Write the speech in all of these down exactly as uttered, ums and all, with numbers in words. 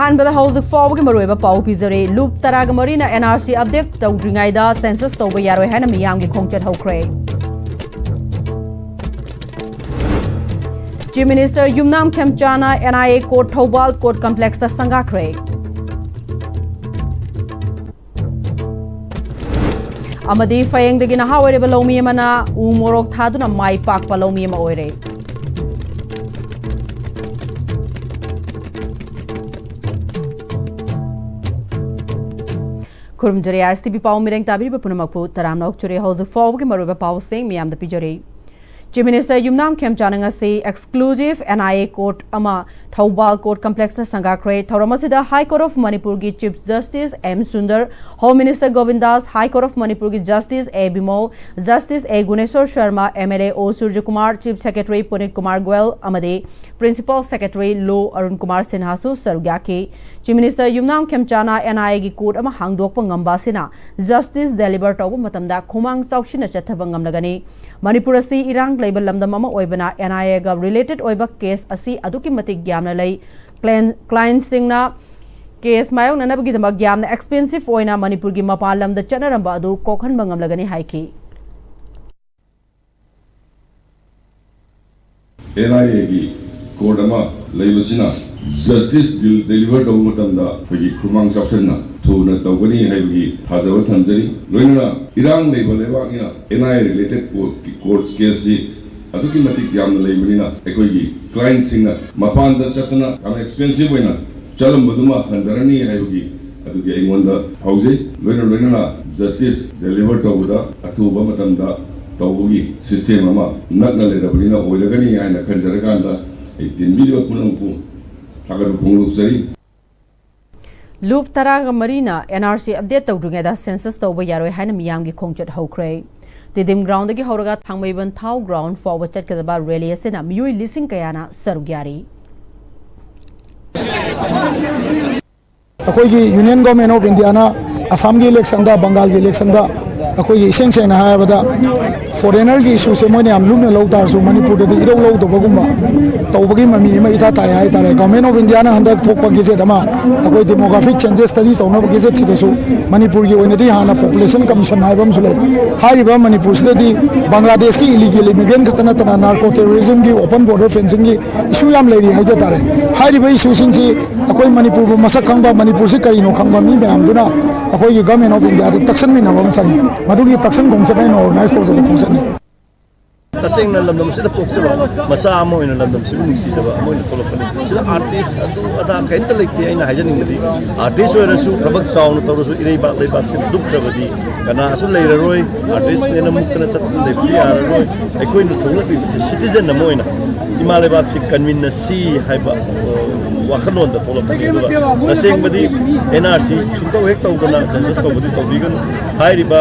ꯑꯍꯥꯟꯕꯗ ꯍꯧꯖꯤꯛ ꯐꯥꯎꯕꯒꯤ ꯃꯔꯨꯑꯣꯏꯕ ꯄꯥꯎ ꯄꯤꯖꯔꯤ꯫ ꯂꯨꯞ ꯇꯔꯥꯒ ꯃꯔꯤꯅ N R C update ꯇꯧꯗ꯭ꯔꯤꯉꯩꯗ census ꯇꯧꯕ ꯌꯥꯔꯣꯏ ꯍꯥꯏꯅ ꯃꯤꯌꯥꯝꯒꯤ ꯈꯣꯡꯆꯠ ꯍꯧꯈ꯭ꯔꯦ꯫ Chief Minister Yumnam ꯈꯦꯝꯆꯥꯅ N I A court Thoubal court complexꯇ ꯁꯪꯒꯥꯈ꯭ꯔꯦ꯫ ꯑꯃꯗꯤ ꯐꯌꯦꯡꯗꯒꯤ ꯅꯍꯥ ꯑꯣꯏꯔꯤꯕ ꯂꯧꯃꯤ ꯑꯃꯅ ꯎ ꯃꯣꯔꯣꯛ ꯊꯥꯗꯨꯅ ꯃꯥꯏ ꯄꯥꯛꯄ ꯂꯧꯃꯤ ꯑꯃ ꯑꯣꯏꯔꯦ꯫ ꯈꯨꯔꯨꯝꯖꯔꯤ, ISTV ꯄꯥꯎ ꯃꯤꯔꯦꯡ ꯇꯥꯕꯤꯔꯤꯕ ꯄꯨꯝꯅꯃꯛꯄꯨ ꯇꯔꯥꯝꯅ ꯑꯣꯛꯆꯔꯤ꯫ ꯍꯧꯖꯤꯛ ꯐꯥꯎꯕꯒꯤ ꯃꯔꯨꯑꯣꯏꯕ ꯄꯥꯎꯁꯤꯡ ꯃꯤꯌꯥꯝꯗ ꯄꯤꯖꯔꯤ꯫ Chief Minister ꯌꯨꯝꯅꯥꯝ ꯈꯦꯝꯆꯥꯅ ꯉꯁꯤ exclusive N I A court ꯑꯃ ꯊꯧꯕꯥꯜ court complexꯇ ꯁꯪꯒꯥꯈ꯭ꯔꯦ꯫ ꯊꯧꯔꯝ ꯑꯁꯤꯗ High Court of ꯃꯅꯤꯄꯨꯔꯒꯤ Chief Justice M Sundar, Home Minister ꯒꯣꯕꯤꯟꯗꯥꯁ, High Court of ꯃꯅꯤꯄꯨꯔꯒꯤ Justice A Bimol, Justice A Guneshor Sharma, M L A O ꯁꯨꯔꯖꯀꯨꯃꯥꯔ, Chief Secretary ꯄꯨꯅꯤꯠ Kumar Goyal ꯑꯃꯗꯤ Principal Secretary Law Arun Kumar ꯁꯤꯟꯍꯥꯁꯨ ꯁꯔꯨꯛ ꯌꯥꯈꯤ꯫ Chief Minister Yumnam ꯈꯦꯝꯆꯥꯅ N I Aꯒꯤ court ꯑꯃ ꯍꯥꯡꯗꯣꯛꯄ ꯉꯝꯕ ꯑꯁꯤꯅ justice deliver ꯇꯧꯕ ꯃꯇꯝꯗ ꯈꯨꯃꯥꯡ ꯆꯥꯎꯁꯤꯟꯅ ꯆꯠꯊꯕ ꯉꯝꯂꯒꯅꯤ꯫ ꯃꯅꯤꯄꯨꯔ ꯑꯁꯤ ꯏꯔꯥꯡ ꯂꯩꯕ ꯂꯝꯗꯝ ꯑꯃ ꯑꯣꯏꯕꯅ N I Aꯒ related ꯑꯣꯏꯕ case ꯑꯁꯤ ꯑꯗꯨꯛꯀꯤ ꯃꯇꯤꯛ ꯌꯥꯝꯅ ꯂꯩ꯫ Client- clientꯁꯤꯡꯅ case ꯃꯥꯌꯣꯛꯅꯅꯕꯒꯤꯗꯃꯛ ꯌꯥꯝꯅ expensive ꯑꯣꯏꯅ ꯃꯅꯤꯄꯨꯔꯒꯤ ꯃꯄꯥꯟ ꯂꯝꯗ ꯆꯠꯅꯔꯝꯕ ꯑꯗꯨ ꯀꯣꯛꯍꯟꯕ ꯉꯝꯂꯒꯅꯤ ꯍꯥꯏꯈꯤ꯫ N I Aꯒꯤ court ꯑꯃ ꯂꯩꯕꯁꯤꯅ justice deliver ꯇꯧꯕ ꯃꯇꯝꯗ ꯑꯩꯈꯣꯏꯒꯤ ꯈꯨꯃꯥꯡ ꯆꯥꯎꯁꯟꯅ ꯊꯨꯅ ꯇꯧꯒꯅꯤ ꯍꯥꯏꯕꯒꯤ ꯊꯥꯖꯕ ꯊꯝꯖꯔꯤ꯫ ꯂꯣꯏꯅꯅ ꯏꯔꯥꯡ ꯂꯩꯕ ꯂꯩꯕꯥꯛꯅꯤꯅ N I A related court court caseꯁꯤ ꯑꯗꯨꯛꯀꯤ ꯃꯇꯤꯛ ꯌꯥꯝꯅ ꯂꯩꯕꯅꯤꯅ ꯑꯩꯈꯣꯏꯒꯤ clientꯁꯤꯡꯅ ꯃꯄꯥꯟꯗ ꯆꯠꯇꯅ ꯌꯥꯝꯅ expensive ꯑꯣꯏꯅ ꯆꯠꯂꯝꯕꯗꯨꯃ ꯍꯟꯊꯔꯅꯤ ꯍꯥꯏꯕꯒꯤ ꯑꯗꯨꯒꯤ ꯑꯩꯉꯣꯟꯗ ꯐꯥꯎꯖꯩ꯫ ꯂꯣꯏꯅ ꯂꯣꯏꯅꯅ justice deliver ꯇꯧꯕꯗ ꯑꯊꯨꯕ ꯃꯇꯝꯗ ꯇꯧꯕꯒꯤ system ꯑꯃ ꯅꯛꯅ ꯂꯩꯔꯕꯅꯤꯅ ꯑꯣꯏꯔꯒꯅꯤ ꯍꯥꯏꯅ ꯈꯟꯖꯔꯀꯥꯟꯗ ꯑꯩ ꯇꯤꯟꯕꯤꯔꯤꯕ ꯄꯨꯝꯅꯃꯛꯄꯨ ꯊꯥꯒꯠꯄ ꯐꯣꯡꯗꯣꯛꯆꯔꯤ꯫ ꯂꯨꯞ ꯇꯔꯥꯒ ꯃꯔꯤꯅ N R C update ꯇꯧꯗ꯭ꯔꯤꯉꯩꯗ census ꯇꯧꯕ ꯌꯥꯔꯣꯏ ꯍꯥꯏꯅ ꯃꯤꯌꯥꯝꯒꯤ ꯈꯣꯡꯆꯠ ꯍꯧꯈ꯭ꯔꯦ꯫ ꯇꯤꯗꯤꯝ groundꯗꯒꯤ ꯍꯧꯔꯒ ꯊꯥꯡꯃꯩꯕꯟ ꯊꯥꯎ ground ꯐꯥꯎꯕ ꯆꯠꯀꯗꯕ rally ꯑꯁꯤꯅ ꯃꯤꯑꯣꯏ ꯂꯤꯁꯤꯡ ꯀꯌꯥꯅ ꯁꯔꯨꯛ ꯌꯥꯔꯤ꯫ ꯑꯩꯈꯣꯏꯒꯤ Union Government of Indiaꯅ ꯑꯁꯥꯝꯒꯤ electionꯗ, ꯕꯪꯒꯥꯜꯒꯤ electionꯗ ꯑꯩꯈꯣꯏꯒꯤ ꯏꯁꯦꯡ ꯁꯦꯡꯅ ꯍꯥꯏꯔꯕꯗ, ꯐꯣꯔꯦꯅꯔꯒꯤ ꯏꯁꯨꯁꯦ ꯃꯣꯏꯅ ꯌꯥꯝ ꯂꯨꯝꯅ ꯂꯧ ꯇꯥꯔꯁꯨ, ꯃꯅꯤꯄꯨꯔꯗꯗꯤ ꯏꯔꯧ ꯂꯧꯗꯕꯒꯨꯝꯕ ꯇꯧꯕꯒꯤ ꯃꯃꯤ ꯑꯃ ꯏꯇꯥ ꯇꯥꯏ ꯍꯥꯏꯇꯥꯔꯦ꯫ ꯒꯚꯔꯟꯃꯦꯟ ꯑꯣꯐ ꯏꯟꯗꯤꯌꯥꯅ ꯍꯟꯗꯛ ꯊꯣꯛꯄ ꯒꯦꯖꯦꯠ ꯑꯃ, ꯑꯩꯈꯣꯏ ꯗꯦꯃꯣꯒ꯭ꯔꯥꯐꯤꯛ ꯆꯦꯟꯖꯦꯁ ꯁ꯭ꯇꯗꯤ ꯇꯧꯅꯕ ꯒꯦꯖꯦꯠꯁꯤꯗꯁꯨ, ꯃꯅꯤꯄꯨꯔꯒꯤ ꯑꯣꯏꯅꯗꯤ ꯍꯥꯟꯅ ꯄꯣꯄꯨꯂꯦꯁꯟ ꯀꯃꯤꯁꯟ ꯍꯥꯏꯕ ꯑꯃꯁꯨ ꯂꯩ꯫ ꯍꯥꯏꯔꯤꯕ ꯃꯅꯤꯄꯨꯔꯁꯤꯗꯗꯤ ꯕꯪꯒ꯭ꯂꯥꯗꯦꯁꯀꯤ ꯏꯂꯤꯒꯦꯜ ꯏꯃꯤꯒ꯭ꯔꯦꯟ ꯈꯛꯇ ꯅꯠꯇꯅ, ꯅꯥꯔꯀꯣ ꯇꯦꯔꯣꯔꯤꯖꯝꯒꯤ, ꯑꯣꯄꯟ ꯕꯣꯔꯗꯔ ꯐꯦꯟꯁꯤꯡꯒꯤ ꯏꯁꯨ ꯌꯥꯝ ꯂꯩꯔꯤ ꯍꯥꯏꯖ ꯇꯥꯔꯦ꯫ ꯍꯥꯏꯔꯤꯕ ꯏꯁꯨꯁꯤꯡꯁꯤ ꯑꯩꯈꯣꯏ ꯃꯅꯤꯄꯨꯔꯕꯨ ꯃꯁꯛ ꯈꯪꯕ, ꯃꯅꯤꯄꯨꯔꯁꯤ ꯀꯔꯤꯅꯣ ꯈꯪꯕ ꯃꯤ ꯃꯌꯥꯝꯗꯨꯅ ꯑꯩꯈꯣꯏꯒꯤ ꯒꯚꯔꯟꯃꯦꯟ ꯑꯣꯐ ꯏꯟꯗꯤꯌꯥꯗ ꯇꯛꯁꯟꯃꯤꯟꯅꯕ ꯑꯃ ꯆꯪꯉꯤ꯫ ꯃꯗꯨꯒꯤ ꯇꯛꯁꯟ ꯈꯣꯡꯆꯠ ꯑꯩꯅ ꯑꯣꯔꯒꯅꯥꯏꯖ ꯇꯧꯖꯕ ꯈꯣꯡꯆꯠꯅꯤ꯫ ꯇꯁꯦꯡꯅ ꯂꯝꯗꯝ ꯑꯁꯤꯗ ꯄꯣꯛꯆꯕ ꯃꯆꯥ ꯑꯃ ꯑꯣꯏꯅ ꯂꯝꯗꯝꯁꯤꯕꯨ ꯅꯨꯡꯁꯤꯖꯕ ꯑꯃ ꯑꯣꯏꯅ ꯊꯣꯛꯂꯛꯄꯅꯤ꯫ ꯁꯤꯗ ꯑꯥꯔꯇꯤꯁ ꯑꯗꯨ ꯑꯗꯥ ꯀꯔꯤꯝꯇ ꯂꯩꯇꯦ ꯑꯩꯅ ꯍꯥꯏꯖꯅꯤꯡꯕꯗꯤ꯫ ꯑꯥꯔꯇꯤꯁ ꯑꯣꯏꯔꯁꯨ, ꯊꯕꯛ ꯆꯥꯎꯅ ꯇꯧꯔꯁꯨ, ꯏꯔꯩꯕꯥꯛ ꯂꯩꯕꯥꯛꯁꯤ ꯂꯨꯞꯈ꯭ꯔꯕꯗꯤ ꯀꯅꯥꯁꯨ ꯂꯩꯔꯔꯣꯏ꯫ ꯑꯥꯔꯇꯤꯁꯅꯦꯅ ꯃꯨꯛꯇꯅ ꯆꯠꯇꯅ ꯂꯩꯕꯁꯨ ꯌꯥꯔꯔꯣꯏ꯫ ꯑꯩꯈꯣꯏꯅ ꯊꯣꯛꯂꯛꯂꯤꯕꯁꯤ ꯁꯤꯇꯤꯖꯟ ꯑꯃ ꯑꯣꯏꯅ ꯏꯃꯥ ꯂꯩꯕꯥꯛꯁꯤ ꯀꯟꯃꯤꯟꯅꯁꯤ ꯍꯥꯏꯕ, ꯑ, ꯋꯥꯈꯜꯂꯣꯟꯗ ꯊꯣꯛꯂꯛꯄꯅꯤ꯫ ꯑꯗꯨꯒ ꯇꯁꯦꯡꯕꯗꯤ ꯑꯦꯟ ꯑꯥꯔ ꯁꯤ ꯁꯨꯡꯇꯧ ꯍꯦꯛ ꯇꯧꯗꯅ ꯁꯦꯟꯁꯁ ꯇꯧꯕꯗꯤ ꯇꯧꯕꯤꯒꯅꯨ꯫ ꯍꯥꯏꯔꯤꯕ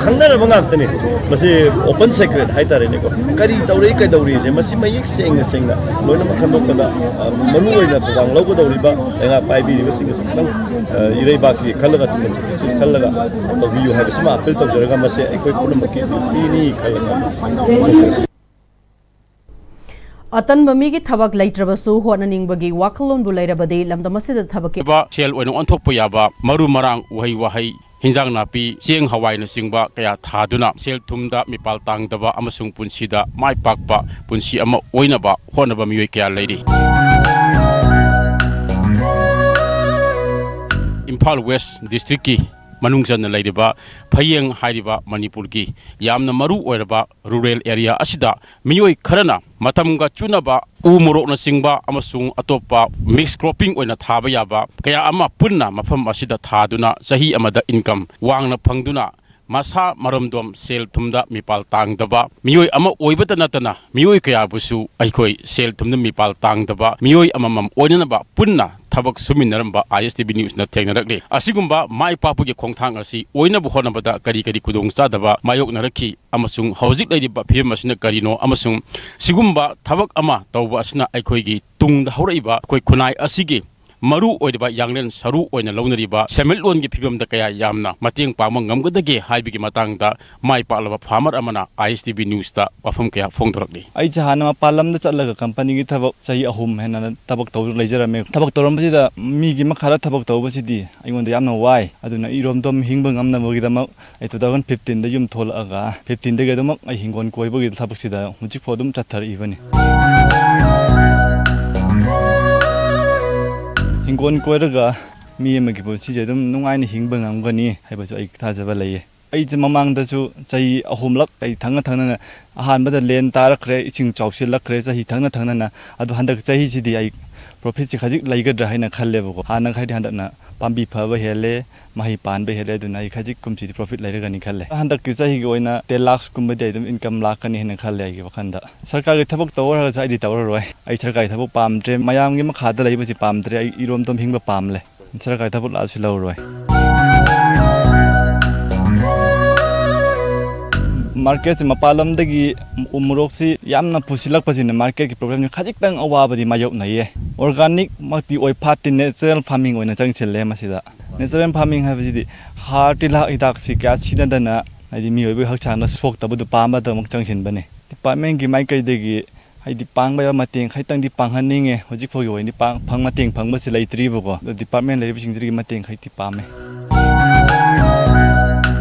ꯈꯪꯅꯔꯕ ꯉꯥꯛꯇꯅꯤ꯫ ꯃꯁꯤ ꯑꯣꯄꯟ ꯁꯦꯀ꯭ꯔꯦꯠ ꯍꯥꯏꯇꯥꯔꯦꯅꯦꯀꯣ꯫ ꯀꯔꯤ ꯇꯧꯔꯤ, ꯀꯩꯗꯧꯔꯤꯁꯦ ꯃꯁꯤ ꯃꯌꯦꯛ ꯁꯦꯡꯅ ꯁꯦꯡꯅ ꯂꯣꯏꯅꯃꯛ ꯈꯟꯗꯣꯛꯄꯗ, ꯑ, ꯃꯔꯨ ꯑꯣꯏꯅ ꯊꯧꯗꯥꯡ ꯂꯧꯒꯗꯧꯔꯤꯕ ꯂꯩꯉꯥꯛ ꯄꯥꯏꯕꯤꯔꯤꯕꯁꯤꯡꯅꯁꯨ ꯈꯤꯇꯪ, ꯑ, ꯏꯔꯩꯕꯥꯛꯁꯤ ꯈꯜꯂꯒ, ꯇꯨꯡꯒꯤ ꯐꯤꯕꯝꯁꯤ ꯈꯜꯂꯒ ꯇꯧꯕꯤꯌꯨ ꯍꯥꯏꯕꯁꯤꯃ ꯑꯥꯄꯤꯜ ꯇꯧꯖꯔꯒ, ꯃꯁꯤ ꯑꯩꯈꯣꯏ ꯄꯨꯝꯅꯃꯛꯀꯤ ꯗ꯭ꯌꯨꯇꯤꯅꯤ ꯈꯜꯂꯒ ꯇꯧꯖꯔꯁꯤ꯫ ꯑꯇꯟꯕ ꯃꯤꯒꯤ ꯊꯕꯛ ꯂꯩꯇ꯭ꯔꯕꯁꯨ ꯍꯣꯠꯅꯅꯤꯡꯕꯒꯤ ꯋꯥꯈꯜꯂꯣꯟꯕꯨ ꯂꯩꯔꯕꯗꯤ ꯂꯝꯗꯝ ꯑꯁꯤꯗ ꯊꯕꯛꯀꯤ ꯁꯦꯜ ꯑꯣꯏꯅ ꯑꯣꯟꯊꯣꯛꯄ ꯌꯥꯕ ꯃꯔꯨ ꯃꯔꯥꯡ, ꯎꯍꯩ ꯋꯥꯍꯩ, ꯍꯤꯟꯖꯥꯡ ꯅꯥꯄꯤ, ꯆꯦꯡ ꯍꯋꯥꯏꯅꯆꯤꯡꯕ ꯀꯌꯥ ꯊꯥꯗꯨꯅ ꯁꯦꯜ ꯊꯨꯝꯗ ꯃꯤꯄꯥꯜ ꯇꯥꯡꯗꯕ ꯑꯃꯁꯨꯡ ꯄꯨꯟꯁꯤꯗ ꯃꯥꯏ ꯄꯥꯛꯄ ꯄꯨꯟꯁꯤ ꯑꯃ ꯑꯣꯏꯅꯕ ꯍꯣꯠꯅꯕ ꯃꯤꯑꯣꯏ ꯀꯌꯥ ꯂꯩꯔꯤ꯫ ꯏꯝꯐꯥꯜ ꯋꯦꯁ ꯗꯤꯁꯇ꯭ꯔꯤꯛꯀꯤ ꯃꯅꯨꯡ ꯆꯟꯅ ꯂꯩꯔꯤꯕ ꯐꯌꯦꯡ ꯍꯥꯏꯔꯤꯕ ꯃꯅꯤꯄꯨꯔꯒꯤ ꯌꯥꯝꯅ ꯃꯔꯨ ꯑꯣꯏꯔꯕ ꯔꯨꯔꯦꯜ ꯑꯦꯔꯤꯌꯥ ꯑꯁꯤꯗ ꯃꯤꯑꯣꯏ ꯈꯔꯅ ꯃꯇꯝꯒ ꯆꯨꯅꯕ ꯎ ꯃꯣꯔꯣꯛꯅꯆꯤꯡꯕ ꯑꯃꯁꯨꯡ ꯑꯇꯣꯞꯄ ꯃꯤꯛꯁ ꯀ꯭ꯔꯣꯞꯄꯤꯡ ꯑꯣꯏꯅ ꯊꯥꯕ ꯌꯥꯕ ꯀꯌꯥ ꯑꯃ ꯄꯨꯟꯅ ꯃꯐꯝ ꯑꯁꯤꯗ ꯊꯥꯗꯨꯅ ꯆꯍꯤ ꯑꯃꯗ ꯏꯟꯀꯝ ꯋꯥꯡꯅ ꯐꯪꯗꯨꯅ ꯃꯁꯥ ꯃꯔꯣꯝꯗꯣꯝ ꯁꯦꯜ ꯊꯨꯝꯗ ꯃꯤꯄꯥꯜ ꯇꯥꯡꯗꯕ ꯃꯤꯑꯣꯏ ꯑꯃ ꯑꯣꯏꯕꯇ ꯅꯠꯇꯅ ꯃꯤꯑꯣꯏ ꯀꯌꯥꯕꯨꯁꯨ ꯑꯩꯈꯣꯏ ꯁꯦꯜ ꯊꯨꯝꯗ ꯃꯤꯄꯥꯜ ꯇꯥꯡꯗꯕ ꯃꯤꯑꯣꯏ ꯑꯃꯃꯝ ꯑꯣꯏꯅꯅꯕ ꯄꯨꯟꯅ ꯊꯕꯛ ꯁꯨꯃꯤꯟꯅꯔꯝꯕ ꯑꯥꯏ ꯑꯦꯁ ꯇꯤ ꯚꯤ ꯅ꯭ꯌꯨꯁꯅ ꯊꯦꯡꯅꯔꯛꯂꯤ꯫ ꯑꯁꯤꯒꯨꯝꯕ ꯃꯥꯏ ꯄꯥꯛꯄꯒꯤ ꯈꯣꯡꯊꯥꯡ ꯑꯁꯤ ꯑꯣꯏꯅꯕ ꯍꯣꯠꯅꯕꯗ ꯀꯔꯤ ꯀꯔꯤ ꯈꯨꯗꯣꯡꯆꯥꯗꯕ ꯃꯥꯌꯣꯛꯅꯔꯛꯈꯤ ꯑꯃꯁꯨꯡ ꯍꯧꯖꯤꯛ ꯂꯩꯔꯤꯕ ꯐꯤꯕꯝ ꯑꯁꯤꯅ ꯀꯔꯤꯅꯣ ꯑꯃꯁꯨꯡ ꯁꯤꯒꯨꯝꯕ ꯊꯕꯛ ꯑꯃ ꯇꯧꯕ ꯑꯁꯤꯅ ꯑꯩꯈꯣꯏꯒꯤ ꯇꯨꯡꯗ ꯍꯧꯔꯛꯏꯕ ꯑꯩꯈꯣꯏ ꯈꯨꯟꯅꯥꯏ ꯑꯁꯤꯒꯤ ꯃꯔꯨ ꯑꯣꯏꯔꯤꯕ ꯌꯥꯡꯂꯦꯟ ꯁꯔꯨ ꯑꯣꯏꯅ ꯂꯧꯅꯔꯤꯕ ꯁꯦꯟꯃꯤꯠꯂꯣꯟꯒꯤ ꯐꯤꯕꯝꯗ ꯀꯌꯥ ꯌꯥꯝꯅ ꯃꯇꯦꯡ ꯄꯥꯡꯕ ꯉꯝꯒꯗꯒꯦ ꯍꯥꯏꯕꯒꯤ ꯃꯇꯥꯡꯗ ꯃꯥꯏ ꯄꯥꯛꯂꯕ farmer ꯑꯃꯅ ISTV Newsꯇ ꯋꯥꯐꯝ ꯀꯌꯥ ꯐꯣꯡꯗꯣꯔꯛꯂꯤ꯫ ꯑꯩꯁꯦ ꯍꯥꯟꯅ ꯃꯄꯥꯟ ꯂꯝꯗ ꯆꯠꯂꯒ companyꯒꯤ ꯊꯕꯛ ꯆꯍꯤ ꯑꯍꯨꯝ ꯍꯦꯟꯅ ꯊꯕꯛ ꯇꯧ ꯂꯩꯖꯔꯝꯃꯦ꯫ ꯊꯕꯛ ꯇꯧꯔꯝꯕꯁꯤꯗ ꯃꯤꯒꯤ ꯃꯈꯥꯗ ꯊꯕꯛ ꯇꯧꯕꯁꯤꯗꯤ ꯑꯩꯉꯣꯟꯗ ꯌꯥꯝꯅ ꯋꯥꯏ꯫ ꯑꯗꯨꯅ ꯏꯔꯣꯝꯗꯣꯝ ꯍꯤꯡꯕ ꯉꯝꯅꯕꯒꯤꯗꯃꯛ ꯑꯩ two thousand fifteenꯗ ꯌꯨꯝ ꯊꯣꯛꯂꯛꯑꯒ fifteenꯗꯒꯤ ꯑꯗꯨꯃꯛ ꯑꯩ ꯍꯤꯡꯒꯣꯜ ꯀꯣꯏꯕꯒꯤ ꯊꯕꯛꯁꯤꯗ ꯍꯧꯖꯤꯛꯐꯥꯎ ꯑꯗꯨꯝ ꯆꯠꯊꯔꯛꯏꯕꯅꯤ꯫ ꯍꯤꯡꯒꯣꯜ ꯀꯣꯏꯔꯒ ꯃꯤ ꯑꯃꯒꯤ ꯄꯨꯟꯁꯤꯁꯦ ꯑꯗꯨꯝ ꯅꯨꯡꯉꯥꯏꯅ ꯍꯤꯡꯕ ꯉꯝꯒꯅꯤ ꯍꯥꯏꯕꯁꯨ ꯑꯩ ꯊꯥꯖꯕ ꯂꯩꯌꯦ꯫ ꯑꯩꯁꯦ ꯃꯃꯥꯡꯗꯁꯨ ꯆꯍꯤ ꯑꯍꯨꯝꯂꯛ ꯑꯩ ꯊꯪꯅ ꯊꯪꯅꯅ ꯑꯍꯥꯟꯕꯗ ꯂꯦꯟ ꯇꯥꯔꯛꯈ꯭ꯔꯦ, ꯏꯁꯤꯡ ꯆꯥꯎꯁꯤꯜꯂꯛꯈ꯭ꯔꯦ ꯆꯍꯤ ꯊꯪꯅ ꯊꯪꯅꯅ꯫ ꯑꯗꯣ ꯍꯟꯗꯛ ꯆꯍꯤꯁꯤꯗꯤ ꯑꯩ profitꯁꯦ ꯈꯖꯤꯛ ꯂꯩꯒꯗ꯭ꯔꯥ ꯍꯥꯏꯅ ꯈꯜꯂꯦꯕꯀꯣ꯫ ꯍꯥꯟꯅ ꯈꯔꯗꯤ ꯍꯟꯗꯛꯅ ꯄꯥꯝꯕꯤ ꯐꯕ ꯍꯦꯜꯂꯦ, ꯃꯍꯩ ꯄꯥꯟꯕ ꯍꯦꯜꯂꯦ꯫ ꯑꯗꯨꯅ ꯑꯩ ꯈꯖꯤꯛ ꯀꯨꯝꯁꯤꯗꯤ profit ꯂꯩꯔꯒꯅꯤ ꯈꯜꯂꯦ꯫ ꯍꯟꯗꯛꯀꯤ ꯆꯍꯤꯒꯤ ꯑꯣꯏꯅ ten lakhsꯀꯨꯝꯕꯗꯤ ꯑꯩ ꯑꯗꯨꯝ income ꯂꯥꯛꯀꯅꯤ ꯍꯥꯏꯅ ꯈꯜꯂꯦ ꯑꯩꯒꯤ ꯋꯥꯈꯜꯗ꯫ ꯁꯔꯀꯥꯔꯒꯤ ꯊꯕꯛ ꯇꯧꯔꯒꯁꯨ ꯑꯩꯗꯤ ꯇꯧꯔꯔꯣꯏ꯫ ꯑꯩ ꯁꯔꯀꯥꯔꯒꯤ ꯊꯕꯛ ꯄꯥꯝꯗ꯭ꯔꯦ, ꯃꯌꯥꯝꯒꯤ ꯃꯈꯥꯗ ꯂꯩꯕꯁꯤ ꯄꯥꯝꯗ꯭ꯔꯦ꯫ ꯑꯩ ꯏꯔꯣꯝꯗꯣꯝ ꯍꯤꯡꯕ ꯄꯥꯝꯂꯦ꯫ ꯁꯔꯀꯥꯔꯒꯤ ꯊꯕꯛ ꯂꯥꯛꯑꯁꯨ ꯂꯧꯔꯣꯏ꯫ Marketꯁꯦ ꯃꯄꯥꯟ ꯂꯝꯗꯒꯤ ꯎ ꯃꯣꯔꯣꯛꯁꯤ ꯌꯥꯝꯅ ꯄꯨꯁꯤꯜꯂꯛꯄꯁꯤꯅ marketꯀꯤ problemꯁꯤ ꯈꯖꯤꯛꯇꯪ ꯑꯋꯥꯕꯗꯤ ꯃꯥꯌꯣꯛꯅꯩꯌꯦ꯫ Organicꯃꯛꯇꯤ ꯑꯣꯏ ꯐꯥꯠꯇꯦ, natural farming ꯑꯣꯏꯅ ꯆꯪꯁꯤꯜꯂꯦ ꯃꯁꯤꯗ꯫ Natural farming ꯍꯥꯏꯕꯁꯤꯗꯤ ꯍꯥꯔ ꯇꯤꯜꯍꯥꯛ ꯍꯤꯗꯥꯛꯁꯤ ꯀꯌꯥ ꯁꯤꯖꯤꯟꯅꯗꯅ, ꯍꯥꯏꯗꯤ ꯃꯤꯑꯣꯏꯕꯒꯤ ꯍꯛꯆꯥꯡꯗ ꯁꯣꯛꯇꯕꯗꯨ ꯄꯥꯝꯕꯗꯃꯛ ꯆꯪꯁꯤꯟꯕꯅꯤ꯫ Departmentꯀꯤ ꯃꯥꯏꯀꯩꯗꯒꯤ ꯍꯥꯏꯗꯤ ꯄꯥꯡꯕ ꯌꯥꯕ ꯃꯇꯦꯡ ꯈꯤꯇꯪꯗꯤ ꯄꯥꯡꯍꯟꯅꯤꯡꯉꯦ꯫ ꯍꯧꯖꯤꯛ ꯐꯥꯎꯒꯤ ꯑꯣꯏꯅꯗꯤ ꯄꯥꯡ-, ꯐꯪ-, ꯃꯇꯦꯡ ꯐꯪꯕꯁꯤ ꯂꯩꯇ꯭ꯔꯤꯕꯀꯣ꯫ ꯑꯗꯣ department ꯂꯩꯔꯤꯕꯁꯤꯡꯁꯤꯗꯒꯤ ꯃꯇꯦꯡ ꯈꯔꯗꯤ ꯄꯥꯝꯃꯦ꯫